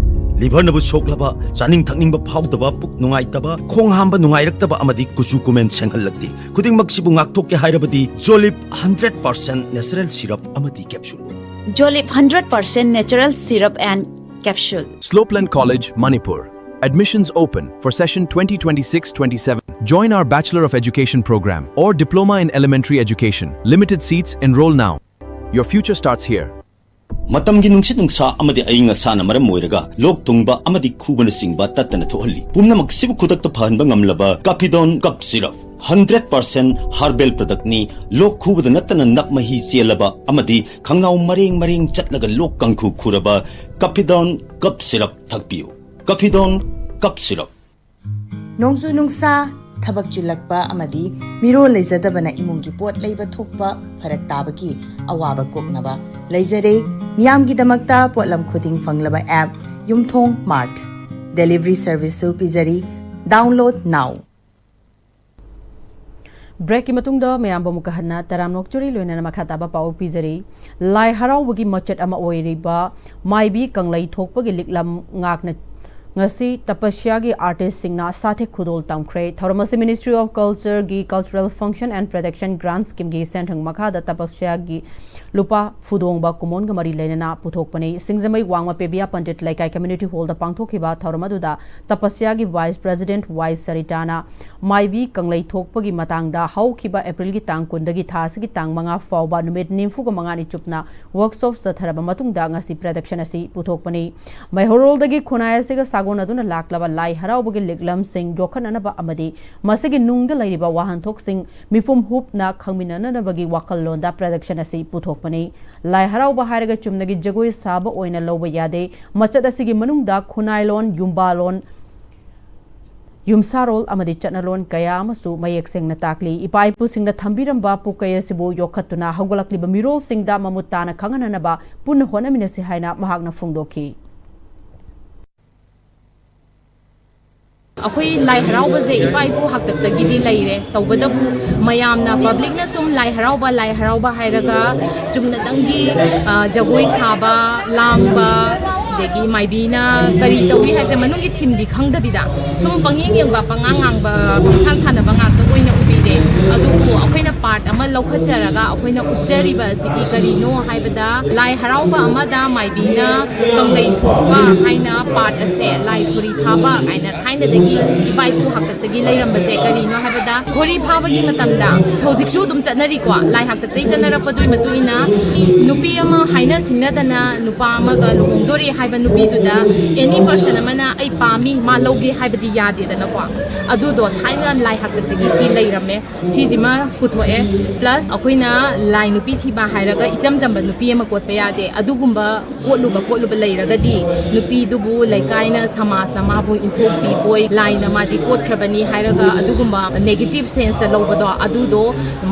Liverꯅꯕꯨ ꯁꯣꯛꯂꯕ, ꯆꯥꯅꯤꯡ ꯊꯛꯅꯤꯡꯕ ꯐꯥꯎꯗꯕ, ꯄꯨꯛ ꯅꯨꯡꯉꯥꯏꯇꯕ, ꯈꯣꯡ ꯍꯥꯝꯕ ꯅꯨꯡꯉꯥꯏꯔꯛꯇꯕ ꯑꯃꯗꯤ ꯀꯨꯆꯨ ꯀꯨꯃꯦꯟ ꯁꯦꯡꯍꯜꯂꯛꯇꯦ꯫ ꯈꯨꯗꯤꯡꯃꯛꯁꯤꯕꯨ ꯉꯥꯛꯊꯣꯛꯀꯦ ꯍꯥꯏꯔꯕꯗꯤ Jolib hundred percent natural syrup ꯑꯃꯗꯤ capsule꯫ Jolib hundred percent natural syrup and capsule. Slopeland College, Manipur. Admissions open for session twenty twenty-six twenty-seven. Join our Bachelor of Education program or Diploma in Elementary Education. Limited seats, enroll now. Your future starts here. ꯃꯇꯝꯒꯤ ꯅꯨꯡꯁꯤꯠ ꯅꯨꯡꯁꯥ ꯑꯃꯗꯤ ꯑꯏꯪ ꯑꯁꯥꯅ ꯃꯔꯝ ꯑꯣꯏꯔꯒ ꯂꯣꯛ ꯊꯨꯡꯕ ꯑꯃꯗꯤ ꯈꯨꯕꯅꯆꯤꯡꯕ ꯇꯠꯇꯅ ꯊꯣꯛꯍꯜꯂꯤ꯫ ꯄꯨꯝꯅꯃꯛꯁꯤꯕꯨ ꯈꯨꯗꯛꯇ ꯐꯍꯟꯕ ꯉꯝꯂꯕ Cappidone Cough Syrup hundred percent herbal productꯅꯤ꯫ ꯂꯣꯛ ꯈꯨꯕꯗ ꯅꯠꯇꯅ ꯅꯞ ꯃꯍꯤ ꯆꯦꯜꯂꯕ ꯑꯃꯗꯤ ꯈꯪꯅꯥꯎ ꯃꯔꯦꯡ ꯃꯔꯦꯡ ꯆꯠꯂꯒ ꯂꯣꯛ ꯀꯥꯡꯈꯨ ꯈꯨꯔꯕ Cappidone Cough Syrup ꯊꯛꯄꯤꯌꯨ꯫ Cappidone Cough Syrup꯫ ꯅꯣꯡꯖꯨ ꯅꯨꯡꯁꯥ, ꯊꯕꯛ ꯆꯤꯜꯂꯛꯄ ꯑꯃꯗꯤ ꯃꯤꯔꯣꯜ ꯂꯩꯖꯗꯕꯅ ꯏꯃꯨꯡꯒꯤ ꯄꯣꯠ ꯂꯩꯕ ꯊꯣꯛꯄ ꯐꯔꯛ ꯇꯥꯕꯒꯤ ꯑꯋꯥꯕ ꯀꯣꯛꯅꯕ ꯂꯩꯖꯔꯦ꯫ ꯃꯤꯌꯥꯝꯒꯤꯗꯃꯛꯇ ꯄꯣꯠꯂꯝ ꯈꯨꯗꯤꯡ ꯐꯪꯂꯕ app ꯌꯨꯝꯊꯣꯡ Mart delivery serviceꯁꯨ ꯄꯤꯖꯔꯤ꯫ Download now꯫ ꯕ꯭ꯔꯦꯛꯀꯤ ꯃꯇꯨꯡꯗ ꯃꯌꯥꯝꯕꯨ ꯑꯃꯨꯛꯀ ꯍꯟꯅ ꯇꯔꯥꯝꯅ ꯑꯣꯛꯆꯔꯤ, ꯂꯣꯏꯅꯅ ꯃꯈꯥ ꯇꯥꯕ ꯄꯥꯎ ꯄꯤꯖꯔꯤ꯫ ꯂꯥꯏ ꯍꯔꯥꯎꯕꯒꯤ ꯃꯆꯠ ꯑꯃ ꯑꯣꯏꯔꯤꯕ ꯃꯥꯏꯕꯤ ꯀꯪꯂꯩ ꯊꯣꯛꯄꯒꯤ ꯂꯤꯛꯂꯝ ꯉꯥꯛꯅ ꯉꯁꯤ ꯇꯄꯁ꯭ꯌꯥꯒꯤ artistꯁꯤꯡꯅ ꯁꯥꯊꯦꯛ ꯈꯨꯗꯣꯜ ꯇꯝꯈ꯭ꯔꯦ꯫ ꯊꯧꯔꯝ ꯑꯁꯤ Ministry of Cultureꯒꯤ Cultural Function and Production Grant Schemeꯒꯤ ꯁꯦꯟꯊꯪ ꯃꯈꯥꯗ ꯇꯄꯁ꯭ꯌꯥꯒꯤ ꯂꯨꯄꯥ ꯐꯨꯗꯣꯡꯕ ꯀꯨꯃꯣꯟꯒ ꯃꯔꯤ ꯂꯩꯅꯅ ꯄꯨꯊꯣꯛꯄꯅꯤ꯫ ꯁꯤꯡꯖꯃꯩ ꯋꯥꯡꯃ ꯄꯦꯕꯤꯌꯥ ꯄꯟꯗꯤꯠ ꯂꯩꯀꯥꯏ community hallꯗ ꯄꯥꯡꯊꯣꯛꯈꯤꯕ ꯊꯧꯔꯝ ꯑꯗꯨꯗ ꯇꯄꯁ꯭ꯌꯥꯒꯤ vice president ꯋꯥꯏ ꯁꯔꯤꯇꯥꯅ ꯃꯥꯏꯕꯤ ꯀꯪꯂꯩ ꯊꯣꯛꯄꯒꯤ ꯃꯇꯥꯡꯗ ꯍꯧꯈꯤꯕ Aprilꯒꯤ ꯇꯥꯡ ꯀꯨꯟꯗꯒꯤ ꯊꯥ ꯑꯁꯤꯒꯤ ꯇꯥꯡ ꯃꯉꯥ ꯐꯥꯎꯕ ꯅꯨꯃꯤꯠ ꯅꯤꯐꯨꯒ ꯃꯉꯥꯅꯤ ꯆꯨꯞꯅ workshop ꯆꯠꯊꯔꯕ ꯃꯇꯨꯡꯗ ꯉꯁꯤ production ꯑꯁꯤ ꯄꯨꯊꯣꯛꯄꯅꯤ꯫ ꯃꯩꯍꯧꯔꯣꯜꯗꯒꯤ ꯈꯨꯟꯅꯥꯏ ꯑꯁꯤꯒ ꯁꯥꯒꯣꯟꯅꯗꯨꯅ ꯂꯥꯛꯂꯕ ꯂꯥꯏ ꯍꯔꯥꯎꯕꯒꯤ ꯂꯤꯛꯂꯝꯁꯤꯡ ꯌꯣꯛꯈꯠꯅꯅꯕ ꯑꯃꯗꯤ ꯃꯁꯤꯒꯤ ꯅꯨꯡꯗ ꯂꯩꯔꯤꯕ ꯋꯥꯍꯟꯊꯣꯛꯁꯤꯡ ꯃꯤꯄꯨꯝ ꯍꯨꯞꯅ ꯈꯪꯃꯤꯟꯅꯅꯕꯒꯤ ꯋꯥꯈꯜꯂꯣꯟꯗ production ꯑꯁꯤ ꯄꯨꯊꯣꯛꯄꯅꯤ꯫ ꯂꯥꯏ ꯍꯔꯥꯎꯕ ꯍꯥꯏꯔꯒ ꯆꯨꯝꯅꯒꯤ ꯖꯒꯣꯏ ꯁꯥꯕ ꯑꯣꯏꯅ ꯂꯧꯕ ꯌꯥꯗꯦ꯫ ꯃꯆꯠ ꯑꯁꯤꯒꯤ ꯃꯅꯨꯡꯗ ꯈꯨꯟꯅꯥꯏꯂꯣꯟ, ꯌꯨꯝꯕꯥꯂꯣꯟ, ꯌꯨꯝꯁꯥꯔꯣꯜ ꯑꯃꯗꯤ ꯆꯠꯅꯂꯣꯟ ꯀꯌꯥ ꯑꯃꯁꯨ ꯃꯌꯦꯛ ꯁꯦꯡꯅ ꯇꯥꯛꯂꯤ꯫ ꯏꯄꯥ ꯏꯄꯨꯁꯤꯡꯅ ꯊꯝꯕꯤꯔꯝꯕ ꯄꯨꯀꯩ ꯑꯁꯤꯕꯨ ꯌꯣꯛꯈꯠꯇꯨꯅ ꯍꯧꯒꯠꯂꯛꯂꯤꯕ ꯃꯤꯔꯣꯜꯁꯤꯡꯗ ꯃꯃꯨꯠ ꯇꯥꯅ ꯈꯪꯍꯟꯅꯅꯕ ꯄꯨꯟꯅ ꯍꯣꯠꯅꯃꯤꯟꯅꯁꯤ ꯍꯥꯏꯅ ꯃꯍꯥꯛꯅ ꯐꯣꯡꯗꯣꯛꯈꯤ꯫ ꯑꯩꯈꯣꯏ ꯂꯥꯏ ꯍꯔꯥꯎꯕꯁꯦ ꯏꯄꯥ ꯏꯄꯨ ꯍꯥꯛꯇꯛꯇꯒꯤꯗꯤ ꯂꯩꯔꯦ꯫ ꯇꯧꯕꯇꯕꯨ ꯃꯌꯥꯝꯅ, ꯄꯕ꯭ꯂꯤꯛꯅ ꯁꯨꯝ ꯂꯥꯏ ꯍꯔꯥꯎꯕ, ꯂꯥꯏ ꯍꯔꯥꯎꯕ ꯍꯥꯏꯔꯒ ꯆꯨꯝꯅꯗꯪꯒꯤ, ꯑ, ꯖꯒꯣꯏ ꯁꯥꯕ, ꯂꯥꯡꯕ, ꯑꯗꯒꯤ ꯃꯥꯏꯕꯤꯅ ꯀꯔꯤ ꯇꯧꯔꯤ ꯍꯥꯏꯕꯁꯦ ꯃꯅꯨꯡꯒꯤ ꯊꯤꯝꯗꯤ ꯈꯪꯗꯕꯤꯗ ꯁꯨꯝ ꯄꯪꯌꯦꯡ ꯌꯦꯡꯕ, ꯄꯉꯥꯡ ꯉꯥꯡꯕ, ꯄꯪꯁꯥꯟ ꯁꯥꯟꯅꯕ ꯉꯥꯛꯇ ꯑꯣꯏꯅ ꯎꯕꯤꯔꯦ꯫ ꯑꯗꯨꯕꯨ ꯑꯩꯈꯣꯏꯅ ꯄꯥꯔꯠ ꯑꯃ ꯂꯧꯈꯠꯆꯔꯒ ꯑꯩꯈꯣꯏꯅ ꯎꯠꯆꯔꯤꯕ ꯑꯁꯤꯗꯤ ꯀꯔꯤꯅꯣ ꯍꯥꯏꯕꯗ, ꯂꯥꯏ ꯍꯔꯥꯎꯕ ꯑꯃꯗ ꯃꯥꯏꯕꯤꯅ ꯀꯪꯂꯩ ꯊꯣꯛꯄ ꯍꯥꯏꯅ ꯄꯥꯔꯠ ꯑꯁꯦ, ꯂꯥꯏ ꯈꯨꯔꯤ ꯊꯥꯕ ꯍꯥꯏꯅ ꯊꯥꯏꯅꯗꯒꯤ ꯏꯄꯥ ꯏꯄꯨ ꯍꯥꯛꯇꯛꯇꯒꯤ ꯂꯩꯔꯝꯕꯁꯦ ꯀꯔꯤꯅꯣ ꯍꯥꯏꯕꯗ, ꯈꯣꯔꯤ ꯐꯥꯕꯒꯤ ꯃꯇꯝꯗ ꯍꯧꯖꯤꯛꯁꯨ ꯑꯗꯨꯝ ꯆꯠꯅꯔꯤꯀꯣ꯫ ꯂꯥꯏ ꯍꯥꯛꯇꯛꯇꯒꯤ ꯆꯠꯅꯔꯛꯄꯗꯨꯒꯤ ꯃꯇꯨꯡ ꯏꯟꯅ ꯅꯨꯄꯤ ꯑꯃ ꯍꯥꯏꯅ ꯁꯤꯡꯅꯗꯅ ꯅꯨꯄꯥ ꯑꯃꯒ ꯂꯨꯍꯣꯡꯗꯣꯔꯦ ꯍꯥꯏꯕ ꯅꯨꯄꯤꯗꯨꯗ ꯑꯦꯅꯤ ꯄꯔꯁꯟ ꯑꯃꯅ "ꯑꯩ ꯄꯥꯝꯃꯤ, ꯃꯥ ꯂꯧꯒꯦ" ꯍꯥꯏꯕꯗꯤ ꯌꯥꯗꯦꯗꯅꯀꯣ꯫ ꯑꯗꯨꯗꯣ ꯊꯥꯏꯅ ꯂꯥꯏ ꯍꯥꯛꯇꯛꯇꯒꯤ ꯁꯤ ꯂꯩꯔꯝꯃꯦ꯫ ꯁꯤꯁꯤꯃ ꯄꯨꯊꯣꯛꯑꯦ꯫ ꯄ꯭ꯂꯁ ꯑꯩꯈꯣꯏꯅ ꯂꯥꯏ ꯅꯨꯄꯤ ꯊꯤꯕ ꯍꯥꯏꯔꯒ ꯏꯆꯝ ꯆꯝꯕ ꯅꯨꯄꯤ ꯑꯃ ꯀꯣꯠꯄ ꯌꯥꯗꯦ꯫ ꯑꯗꯨꯒꯨꯝꯕ ꯀꯣꯠꯂꯨꯕ ꯈꯣꯠꯂꯨꯕ ꯂꯩꯔꯒꯗꯤ ꯅꯨꯄꯤꯗꯨꯕꯨ ꯂꯩꯀꯥꯏꯅ, ꯁꯃꯥꯖꯅ ꯃꯥꯕꯨ ꯏꯟꯊꯣꯛꯄꯤꯕꯣꯏ, ꯂꯥꯏꯅ ꯃꯥꯗꯤ ꯀꯣꯠꯈ꯭ꯔꯕꯅꯤ ꯍꯥꯏꯔꯒ ꯑꯗꯨꯒꯨꯝꯕ ꯅꯦꯒꯦꯇꯤꯚ ꯁꯦꯟꯁꯇ ꯂꯧꯕꯗꯣ, ꯑꯗꯨꯗꯣ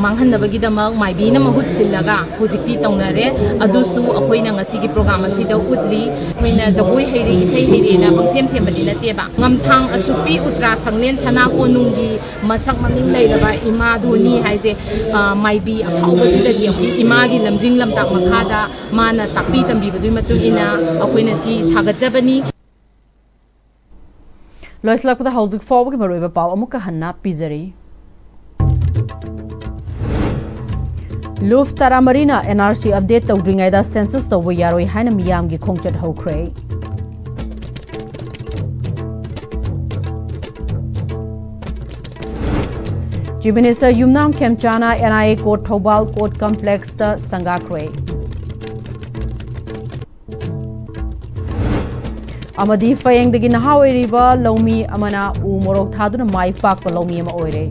ꯃꯥꯡꯍꯟꯅꯕꯒꯤꯗꯃꯛ ꯃꯥꯏꯕꯤꯅ ꯃꯍꯨꯠ ꯁꯤꯜꯂꯒ ꯍꯧꯖꯤꯛꯇꯤ ꯇꯧꯅꯔꯦ꯫ ꯑꯗꯨꯁꯨ ꯑꯩꯈꯣꯏꯅ ꯉꯁꯤꯒꯤ ꯄ꯭ꯔꯣꯒ꯭ꯔꯥꯝ ꯑꯁꯤꯗ ꯎꯠꯂꯤ꯫ ꯑꯩꯈꯣꯏꯅ ꯖꯒꯣꯏ ꯍꯩꯔꯦ, ꯏꯁꯩ ꯍꯩꯔꯦꯅ ꯄꯪꯁꯦꯝ ꯁꯦꯝꯕꯗꯤ ꯅꯠꯇꯦꯕ꯫ ꯉꯝꯊꯥꯡ ꯑꯁꯨꯞꯄꯤ ꯎꯇ꯭ꯔꯥ ꯁꯪꯂꯦꯟ ꯁꯅꯥ ꯀꯣꯅꯨꯡꯒꯤ ꯃꯁꯛ ꯃꯃꯤꯡ ꯂꯩꯔꯕ ꯏꯃꯥ ꯙꯣꯅꯤ ꯍꯥꯏꯁꯦ, ꯑ, ꯃꯥꯏꯕꯤ ꯑꯐꯥꯎꯕꯁꯤꯗꯒꯤ ꯑꯩꯈꯣꯏ ꯏꯃꯥꯒꯤ ꯂꯝꯖꯤꯡ ꯂꯝꯇꯥꯛ ꯃꯈꯥꯗ ꯃꯥꯅ ꯇꯥꯛꯄꯤ ꯇꯝꯕꯤꯕꯗꯨꯒꯤ ꯃꯇꯨꯡ ꯏꯟꯅ ꯑꯩꯈꯣꯏꯅ ꯁꯤ ꯁꯥꯒꯠꯆꯕꯅꯤ꯫ ꯂꯣꯏꯁꯤꯜꯂꯛꯄꯗ ꯍꯧꯖꯤꯛ ꯐꯥꯎꯕꯒꯤ ꯃꯔꯨꯑꯣꯏꯕ ꯄꯥꯎ ꯑꯃꯨꯛꯀ ꯍꯟꯅ ꯄꯤꯖꯔꯤ꯫ ꯂꯨꯞ ꯇꯔꯥꯃꯔꯤꯅ NRC ꯑꯞꯗꯦꯠ ꯇꯧꯗ꯭ꯔꯤꯉꯩꯗ ꯁꯦꯟꯁꯁ ꯇꯧꯕ ꯌꯥꯔꯣꯏ ꯍꯥꯏꯅ ꯃꯤꯌꯥꯝꯒꯤ ꯈꯣꯡꯆꯠ ꯍꯧꯈ꯭ꯔꯦ꯫ ꯆꯤꯐ ꯃꯤꯅꯤꯁꯇꯔ ꯌꯨꯝꯅꯥꯝ ꯈꯦꯝꯆꯥꯅ NIA ꯀꯣꯔꯠ ꯊꯧꯕꯥꯜ ꯀꯣꯔꯠ ꯀꯝꯄ꯭ꯂꯦꯛꯁꯇ ꯁꯪꯒꯥꯈ꯭ꯔꯦ꯫ ꯑꯃꯗꯤ ꯐꯌꯦꯡꯗꯒꯤ ꯅꯍꯥ ꯑꯣꯏꯔꯤꯕ ꯂꯧꯃꯤ ꯑꯃꯅ ꯎ ꯃꯣꯔꯣꯛ ꯊꯥꯗꯨꯅ ꯃꯥꯏ ꯄꯥꯛꯄ ꯂꯧꯃꯤ ꯑꯃ ꯑꯣꯏꯔꯦ꯫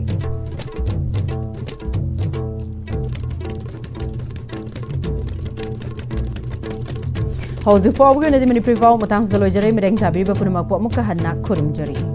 ꯍꯧꯖꯤꯛ ꯐꯥꯎꯕꯒꯤ ꯑꯣꯏꯅꯗꯤ ꯃꯅꯤꯄꯨꯔꯤ ꯄꯥꯎ ꯃꯇꯥꯡꯁꯤꯗ ꯂꯣꯏꯖꯔꯦ꯫ ꯃꯤꯠꯌꯦꯡ ꯇꯥꯕꯤꯔꯤꯕ ꯄꯨꯝꯅꯃꯛꯄꯨ ꯑꯃꯨꯛꯀ ꯍꯟꯅ ꯈꯨꯔꯨꯝꯖꯔꯤ꯫